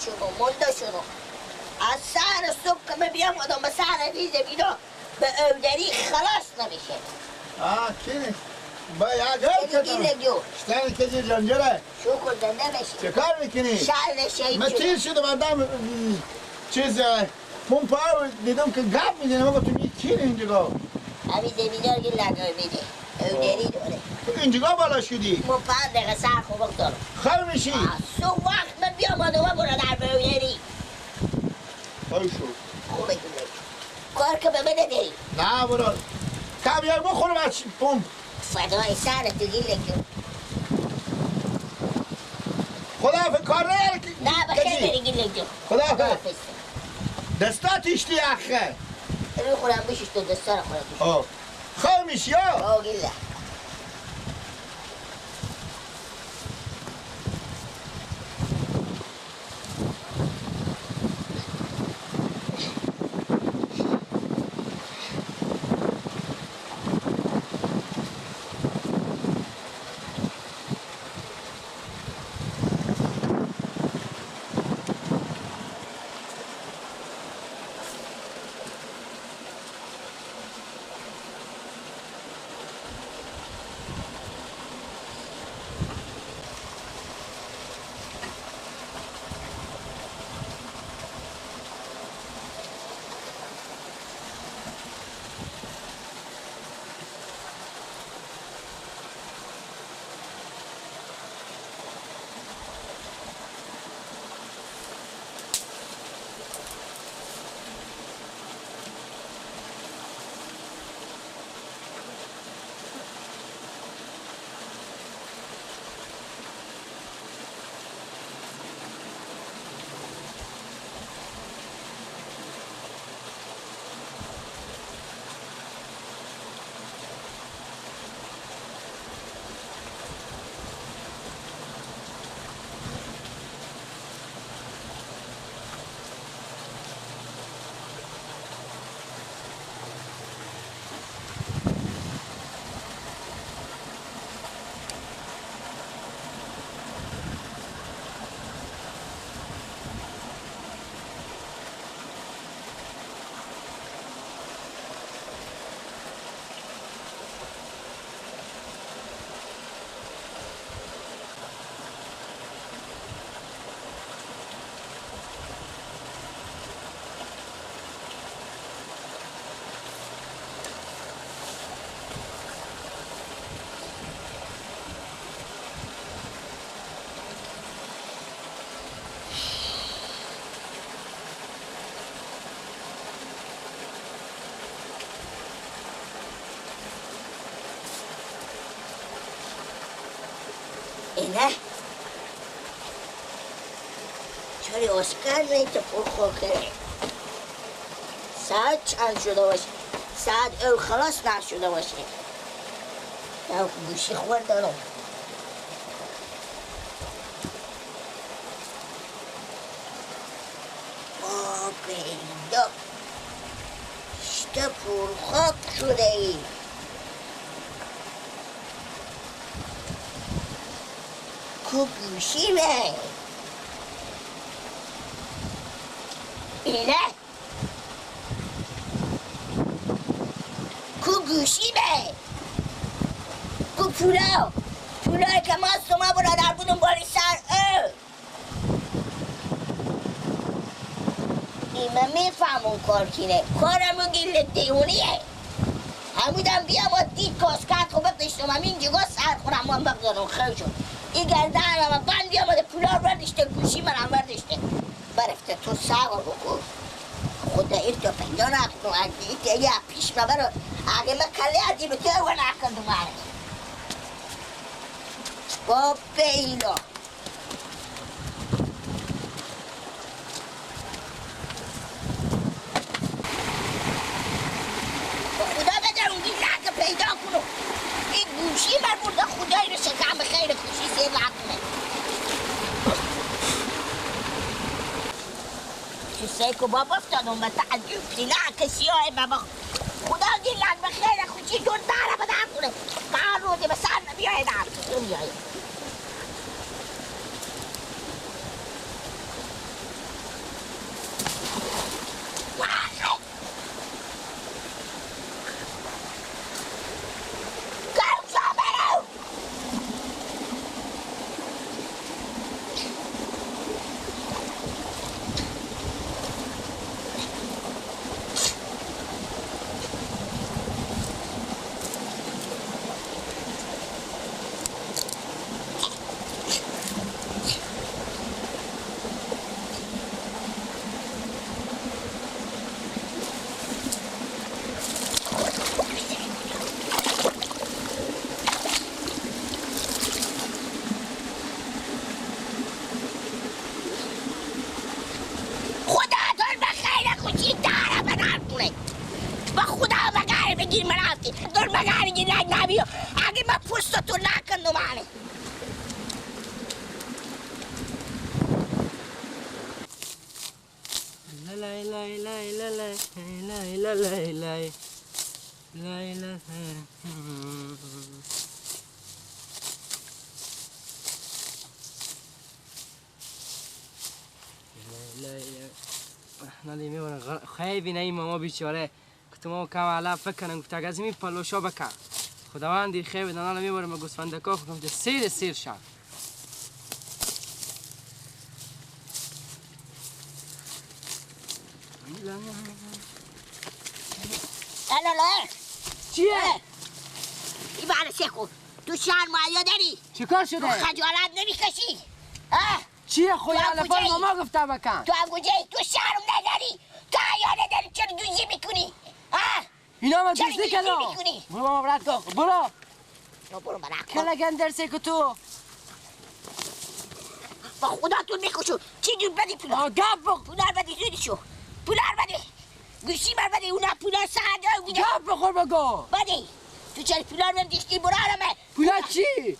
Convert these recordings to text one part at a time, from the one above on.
شدم مونده شدم. از سر صبح که من بیام آدم به سر ریزه بینا به اودری خلاص نمیشه. آه کی؟ با یاد کردم. شتن کسی جنجره. شکر زنده بشی. چه کار میکنی؟ شهر شهید. من تیر شدم آدم چیز پمپ رو دیدم که گپ میزنه. من گفتم این کیه اینجا؟ همین زمینا رو لگای میده. اودری داره. تو اینجا بالا شدی؟ من 5 دقیقه سر خوبک دارم. خیر میشی؟ صبح وقت من بیام آدم برادر به اودری. خیر شد. خوبه دیگه. کار که به من نداری. نه برادر. تا بیای بخورم از پمپ. فدای سر تو گیلک جون. خدا کار نداره. نه بخیر بری گیلک جون. خدا حافظ. دستات ایشتی اخه. روی خودم بشش تو دستا رو خودم بشش. آه. خیر میشی ها؟ آه گیله. نه چرا اسکار نیت پر خوکه ساعت چند شده باشه؟ ساعت او خلاص نشده باشه. او گوشی خوردم. با پیدا شته پرخاک شده ای. کو گوشی به اینه کو گوشی به کو پولا پولای که ما ما برادر بودم بالی سر او ایمه میفهمون کار کینه کارمو گیل دیونیه همودم بیا با دید کاسکت خب بقیشتم همین جگاه سر خورم من بگذارم خیلی شد این گردنم بند بیامده پولا رو برداشته گوشی من هم برداشته برفته تو سوار بکن خدا این تو پیدا نکن اگه یه پیش مبرو اگه من کله عجیب تو و نکن دوباره با پیدا خدا بده اون گیلک پیدا کنم این گوشی بر برده خدایی رو شکم خیر خوشی سیر نکنه تو سیکو بابا افتادم به تعجب گیلک سیاه بابا خدا گیلک به خیر خوشی دور داره به در کنه هر روزی به سر بیای در بیای میگی نبیا اگه من پوستتو نکندم منه لای لای لای لای لای لای لای لای لای. نالی میبرن خیلی نه ماما بیچاره که ما کم علا فکر گفت اگه از این پلوشا بکن خداوندی خیلی دانا میبرم گوسفندکا خودم که سیر سیر شد. لا لا چیه؟ این برسه خود تو شرم حیا داری؟ چیکار شده؟ تو خجالت نمیکشی؟ چیه خوی علفان ماما گفته بکن تو هم کجایی؟ تو شرم نداری؟ تو حیا نداری چرا دوزی میکنی؟ اینا من دوزی کردم برو ماما برد کن برو برو برد کلگن درسه که تو با خداتون میکشو چی جور بدی پولا گپ بخ پولا بدی زودی شو پولا بدی گوشی بر بدی اونا پولا ساعت گپ بخور بگو بدی تو چرا پولا رو دیشتی برو آرامه پولا چی؟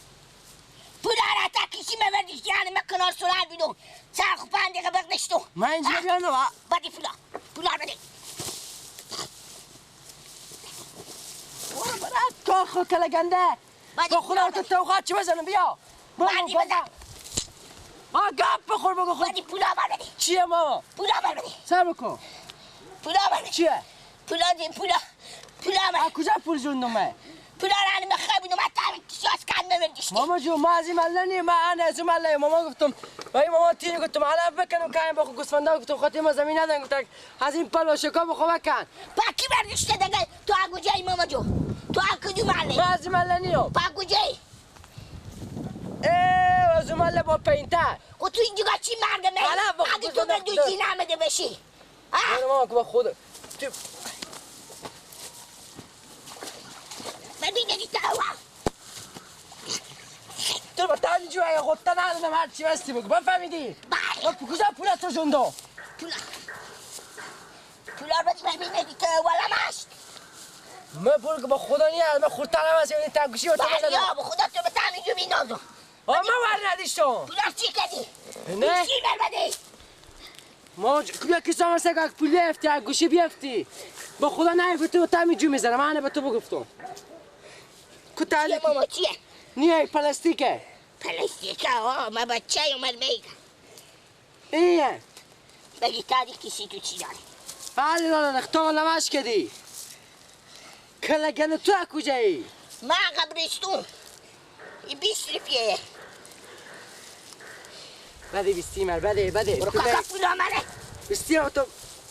پولا را تا کسی من دیشتی یعنی من کنار سرعت بیدو سر خوب دقیقه بغدشتو من اینجا بیانو بدی پولا پولا بدی برو برد کار خود کلگنده با خدا تو توقعات چی بزنم بیا بدی بزن گپ بخور بگو خود بدی پولا بر بدی چیه ماما؟ پولا بر بدی سر بکن پولا بر بدی چیه؟ پولا دی پولا پولا بر کجا پول جوندم پولا را من خیلی من تا کیساس کن من ماما جون ما از این مله نیم من انا از اون مله ماما گفتم و این ماما تینی گفتم علف بکنم که این با گوسفندا گفتم خاطر ما زمین ندن گفتم از این پلو شکا بخو بکن با کی برداشته دیگه تو از کجایی ماما جون تو از کدوم مله من از این مله نیم با کجایی از اون مله با پینتر و تو اینجا چی مرد من اگه تو بردوزی نمده بشی ماما که با خود ببین تو با تنجو اگه خودتا ندادم هر چی بستی بگو بفهمیدی؟ بله کجا پولا تو جندو؟ پولا پولا رو بدی ببینی تو والا مشت من پول که با خدا نیه من خودتا نمست یعنی تنگوشی با تو بله بزنم با خدا تو به تنجو بینازم من ور ندیشتم پولا چی کردی؟ نه چی بر بدی؟ ما بیا کسی هم سگ پول بیفتی گوشی بیفتی با خدا نه تو تنجو میزنم من به تو بگفتم چیه ماما چیه؟ نیه پلاستیکه پلاستیکه آه من بچه اومد میگم ایه بگی تادی کسی تو چی داره بله لالا نختام لمش کردی کلگن تو کجایی؟ من قبرستون این 20 روپیه بده 20 مر بده بده برو کاکا پولا منه 20 تو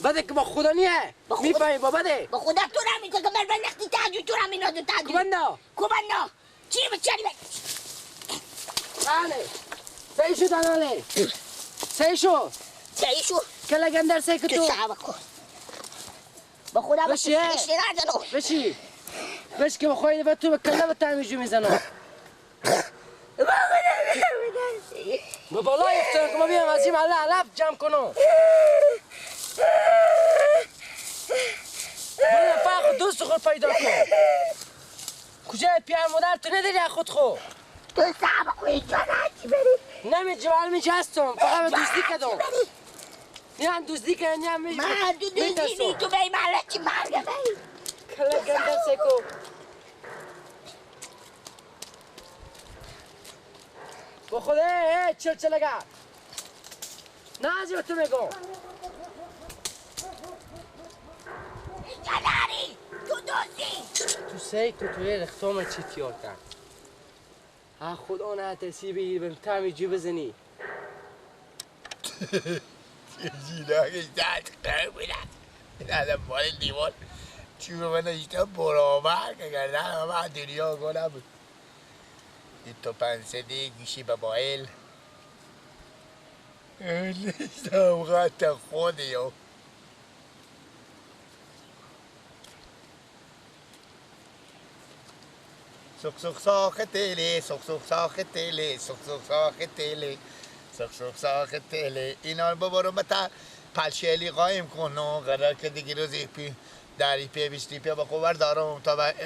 بده که با خدا نیه میفهمی با بده با خدا تو را میگه که من بندختی تاجو تو را مینازو تاجو کوبندا کوبندا چی بچاری بله سعی شو داناله سعی شو سعی شو کلگن در سعی که تو صعب کن با خدا بشی بشی بشی که بخوایی به تو به کله به تعمیجو میزنم به بالای افتادم که ما بیام از این محله علف جمع کنم برو فرق دوست خود پیدا کن کجای پیار مادر تو نداری از خود خو تو صعب کن اینجا نچی بری نمیجوال میجا هستم فقط به دوستی کردم نه هم دوستی کردم نه هم من تو دوستی نی تو به این محله چی مرگه بری کله گندر سکو با خدا چل چلگه نه از تو میگم اینجا نری تو دوستی تو سی تو توی رختام چی تیار کرد ها خدا نه ترسی بگیر بهم تعمی جو بزنی جیلاکش درد بودن این آدم مال دیوار چوب من داشتم برآور که کردن من دنیا گلم بود این تو پنسدی گوشی به بایل نیستم قطع خودی سخ سخ ساخ تیلی سخ سخ ساخ تیلی سخ سخ ساخ تیلی سخ سخ ساخ تیلی اینا رو ببرم به تا پلشیلی قایم کنم قرار که دیگه روزی پی دری پی بیستی پی با قور دارم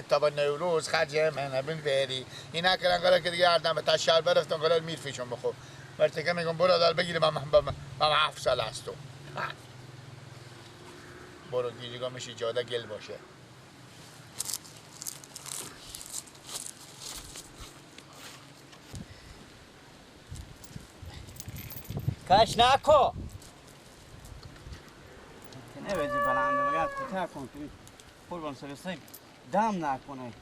تا با نوروز خرج من بین بری اینا کردن قرار که دیگه هر دم تا شهر برفتم قرار میرفیشم بخو مرتکه میگم برادر بگیره من 7 سال هستم. برو گیجگاه میشی جاده گل باشه. کش نکو نه بجی بلنده مگر کوتاه کن که قربان سرسه دم نکنه.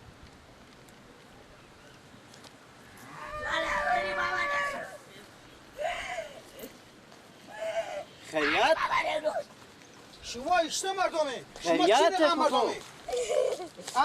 خیریت؟ شما اشته مردمه شما چی مردمه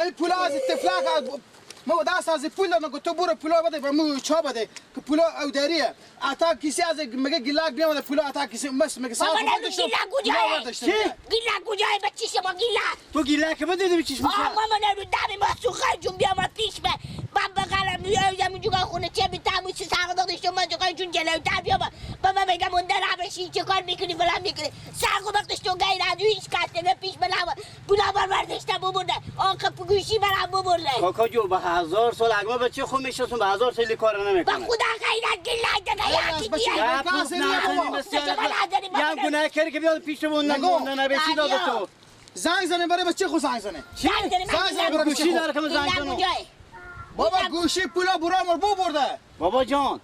این پولا از تفلک ما دست از پول دادم که تو برو پولا بده و مو چا بده که پولا او داریه عطا کسی از مگه گیلاک بیامده پولا عطا کسی مس مگه صاحب گیلاک کجایه چی گیلاک کجایه بچه شما گیلاک تو گیلاک بده چیش میشه ماما نرو دم ما سوخه جون بیام پیش به من بغلم میام اونجا خونه چه بیتم چه سر دادش ما جو جون جلوتر بیام بابا میگم اون در بشی چه کار میکنی فلان میکنی سر وقتش تو غیر از هیچ کس دیگه پیش بلم پولا بر برداشتم ببرده آخه گوشی برام ببرده کاکا جو به 1000 سال اگه بچه خو میشستم به 1000 سال کار نمیکنه با خدا غیرت گیلاک دیگه یکی دیگه یا گناه کردی که بیاد پیشمون نبیسی داده تو زنگ زنه برای بچه خو زنگ زنه زنگ زنه برای گوشی داره که زنگ زنه بابا گوشی پولا برا مر بو برده بابا جان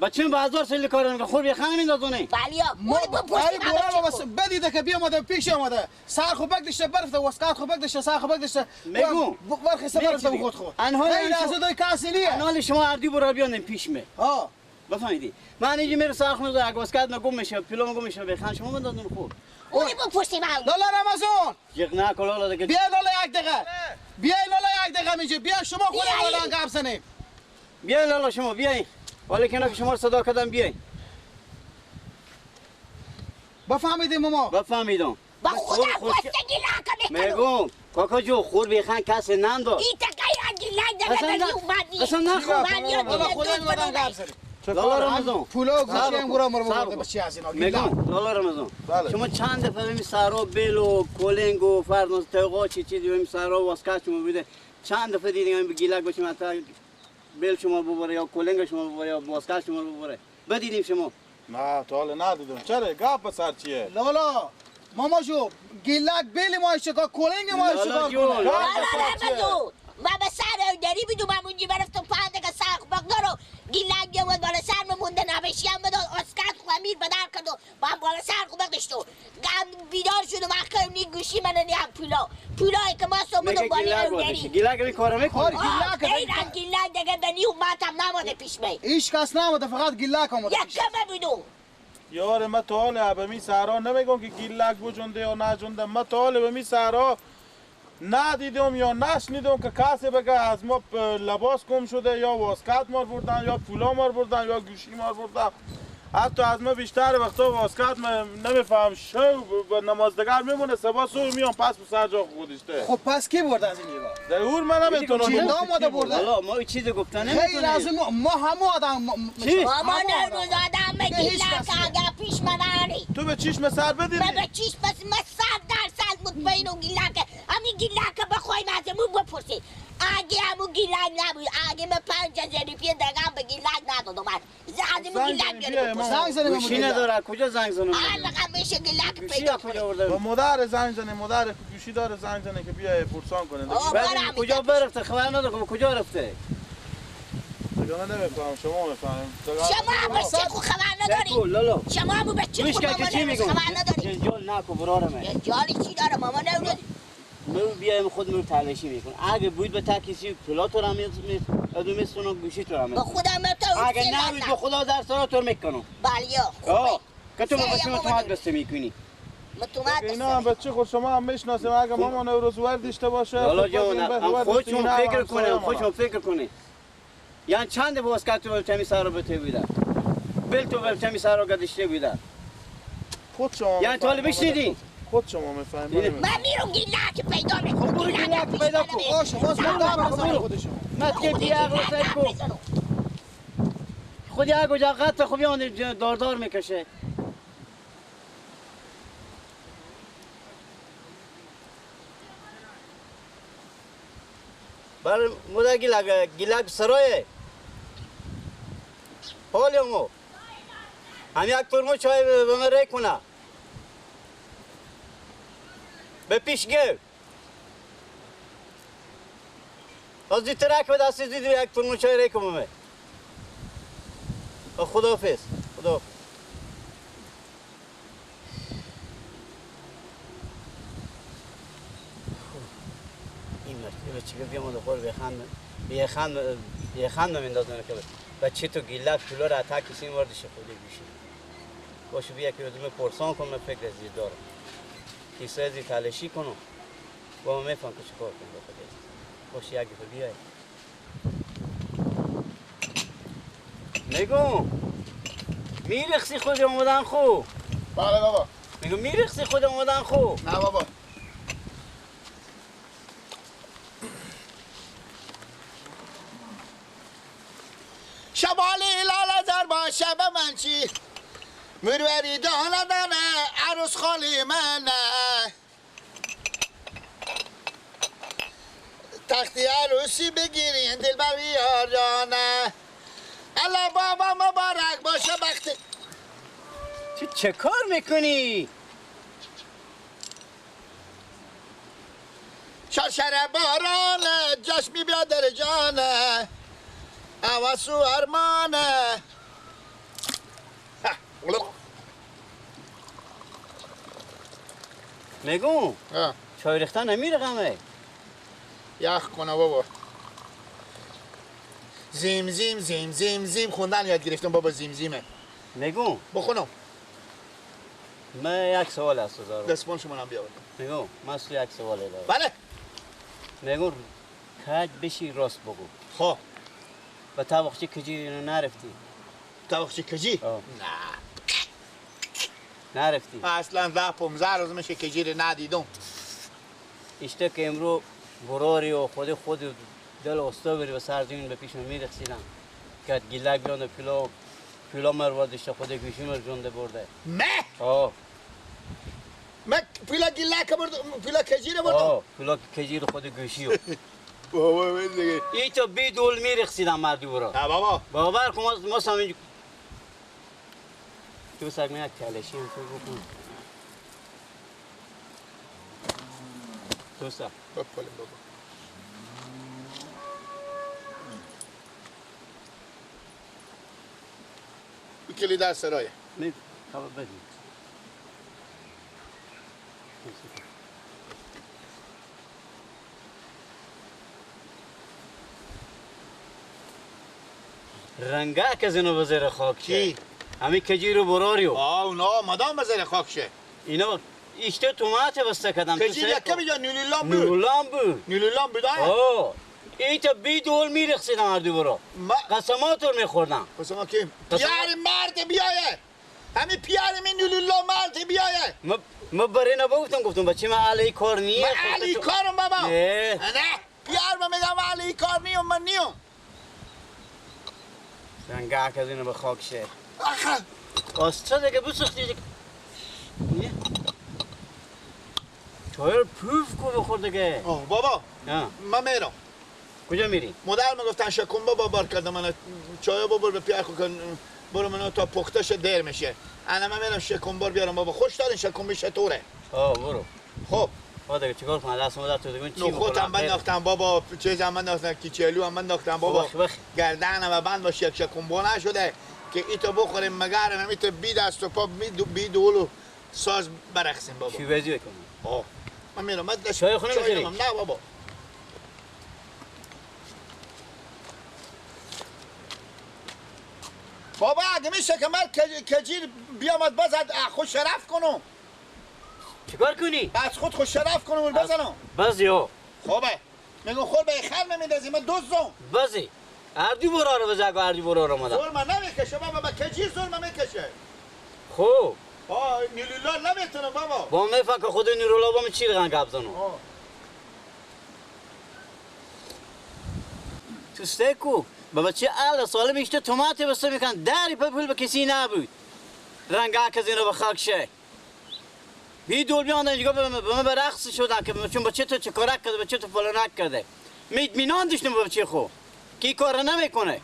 بچه به 1000 سال کار نمیکنه خور بیخانه میندازونه بله ما برای برا بس بدیده که بیامده پیش آمده سر خو بک داشته برفته واسکات خو بک داشته سر خو بک داشته میگم برخی سبرفته خود خو انها لحظه کاسلیه انها شما اردی برا بیان پیش می ها بفهمیدی من اینجا میرم سر خونه اگه واسکات نگم میشه پولم گم میشه بخان شما بندازون خور اونی بپرسیم لالا رمضان جق نکن لالا دیگه بیا لالا یک دقیقه بیا لالا یک دقیقه میگه بیا شما خود لالا گپ زنیم بیا لالا شما بیاین ولی که شما رو صدا کردم بیاین بفهمیدیم ما بفهمیدم با خدا خواسته گیلاک میگم کاکا جو خور بیخان کسی ننداد این تکای گیلاک دیگه اومدی اصلا نخور لالا خدا اومدن گپ زنیم لالا رمضان پولا گوشی هم گورا مرو برده بچه از اینا میگم لالا رمضان شما چند دفعه می سارا بیل و کولنگ و فرناز تقا چی چیزی می سارا واسکا شما بوده چند دفعه دیدیم به گیلک بچیم حتی بیل شما ببره یا کولنگ شما ببره یا واسکا شما ببره بدیدیم شما نه تا حالا ندیدم چرا گپ سر چیه لالا ماما جو گیلک بیل ما چیکار کولنگ ما چیکار کنه لالا رمضان ما به سر دری بدو من اونجی برفتم پنده که سرخ بگدارو گیلک بیامد بالا سر مونده نبشی هم بداد اسکت خو امیر بدر کرد و من بالا سر خو بگشتو گم بیدار شدم اخر نی گوشی من نی هم پولا پولایی که ما سو بالا دری گیلک می کارو میکنه گیلک گیلک دیگه به نیو ماتم نماده پیش می هیچ کس نماده فقط گیلک آمده یک کمه بدو یار ما تا حالا به می سهرا نمیگم که گیلک بجنده یا نجنده ما تا حالا به می سهرا ندیدم یا نشنیدم که کسی بگه از ما لباس گم شده یا واسکت مار بردن یا پولا مار بردن یا گوشی مار بردن حتی از ما بیشتر وقتا واسکت ما نمیفهم شو به نمازدگر میمونه صبح صبح میام پس به سر جا خودشته خب پس کی برده از این جا در اور من نمیتونم چی آمده برده والا ما چیز گفتن نمیتونیم خیر از ما همو آدم ما نروز آدم گیلک اگه پیش من آری تو به چشم سر بدیدی به چشم ما 100% مطمئنم گیلک همین گیلک بخوایم از مو بپرسی اگه همون گیلک نبود اگه من 5000 روپیه دقیقا به گیلک ندادم من از مو گیلک بیاره زنگ زنه گوشی نداره کجا زنگ زنم الان میشه گیلک پیدا کنه با مادر زنگ زنه مادر گوشی داره زنگ زنه که بیای پرسان کنه کجا برفته خبر نداره کجا رفته دیگه من نمیفهمم شما میفهمم شما هم بچه خو خبر نداری شما هم بچه خو خبر نداری جنجال نکن برارمه جنجالی چی داره ماما نمیدونی مرو بیایم خود مرو تلاشی میکن اگه بود به تکیسی پولا تو را میسونم گوشی تو را با خودم تو اگه نبود به خدا در سرا تو میکنم بله خوبه که تو بچه متومت بسته میکنی متومت اینا هم بچه خود شما هم میشناسیم اگه مامان نوروز وردیشته باشه لالا جان خودشون فکر کنه خودشون فکر کنه یعنی چند باز که تو تمی سرا بته بوده بل تو تمی سرا گدشته بوده خود شما یعنی طالب بشنیدی خود شما میفهمید من میرم گیلک پیدا میکنم خب برو گیلک پیدا کن باشه باز من دارم خود شما مت که بی عقل سر کو خود یک جاقت خوب یان داردار میکشه بله مادر گیلک گیلک سرایه حالی مو هم یک ترمو چای به من ری کنه به پیش گیر از دی ترک به دست دیدی یک ترمو چای ری کنم خداحافظ خداحافظ. این بچه که بیام دخور بخند بخند بخند میندازن که بچه تو گیلک پولا را تا کسی واردش خودی بیشی باشه بیا که بدم پرسان کنم فکر زیر دارم کیسه زیر تلشی کنم با من میفهم که چیکار کنم با خودت باشه یک دفعه بیای میگم میرخسی خود اومدن خو. بله بابا. میگم میرخسی خود اومدن خو. نه بابا. شبالی لاله زر باشه به من چی مروری دانه دانه عروس خالی منه تختی عروسی بگیرین دل بر بیار جانه الله بابا مبارک باشه بخت. تو چه کار میکنی؟ شرشر بارانه جشمی بیا در جانه عوض و ارمانه. میگم چای ریختن نمیره غمه یخ کنه بابا. زیم زیم زیم زیم زیم خوندن یاد گرفتم بابا. زیم زیمه میگم بخونم. من یک سوال از تو دارم. دستمال شما هم بیاورم. میگم من از تو یک سوال دارم. بله. میگم کج بشی راست بگو. خب به طبقچه کجی اینو نرفتی؟ طبقچه کجی؟ نه نرفتی اصلا 10-15 روز میشه کجی رو ندیدم. اشته که امرو براری و خود خود دل استا بری و سرزمین به پیشم میرقصیدم که گیلک بیانده پیلا پیلا مرواد اشته خود گوشی مر جنده برده. مه؟ آه مه پیلا گیلک برد پیلا کجی رو بردم؟ آه پیلا کجی رو خود گوشی رو بابا من دیگه ای تو بی دول میرقصیدم مردی برا. نه بابا باور کن ما سمین تو سگ من یک کلشی هم تو بکن تو سگ بپالیم بابا. کلید در سرایه می خبر بدیم. رنگه که زنو بزیر خاک کی؟ همین کجی رو براریو. آه اونا مدام بزیر خاک شه. اینا اشته تومات بسته کردم. کجی یکه بیجا نیلولام بود. نیلولام بود. نیلولام بود آه ای تا بی دول میرقصیدم هر دو برا. قسمات رو میخوردم. قسمات کی؟ پیار مرد بیایه. همین پیار می نیلولام مرد بیایه. ما برای نبودم گفتم بچه من علی کار نیه. من علی کارم بابا. نه نه پیار من میگم علی کار نیم من نیم. رنگه که اینو به خاک شه. آخه آستا دیگه بسوختی دیگه. چای پوف کو بخور دیگه. آه بابا من میرم. کجا میری؟ مادر میگفتن شکم بابا بار کرده من چای ببر به پیار خو کن برو منو تا پخته شه دیر میشه. انا من میرم شکم بار بیارم بابا. خوش دارین شکم میشه طوره. آه برو. خب آه دیگه چیکار کنم دست مادر تو دیگه چی نخودم من انداختم بابا چیزم من انداختم کیچلو هم من انداختم بابا. گردنم و بند باشه یک شکم بو نشده که ایتو بخوریم مگرم هم ایتو بی دست و پا بی دولو ساز برقصیم بابا. چی بزی بکنم؟ آه من میرم. من چای خونه میخوری؟ نه بابا. بابا اگه میشه که من کجیر بیامد باز خود شرف کنم. چیکار کنی؟ از خود خود شرف کنم بزنم. بزی ها. خوبه. میگم خور به خر نمیندازی من دزدم. بزی. هر دو برا رو بزن هر دو برا رو مادر. زور من نمیکشه بابا با کجیر زور من میکشه. خوب. آه نیلولا نمیتونم بابا. با میفهم که خود نیلولا با من چی رقم گپ زنم. تو سکو بابا چه اهل سالم ایشته توماتی بسته میکن دری پول به کسی نبود. رنگ از اینو به خاک شه. بی دول بیاندن اینجا به من به رقص شدن که چون بچه تو چه کارک کرده بچه تو فلانک کرده. می اطمینان داشتم به بچه خو که این کار نمیکنه.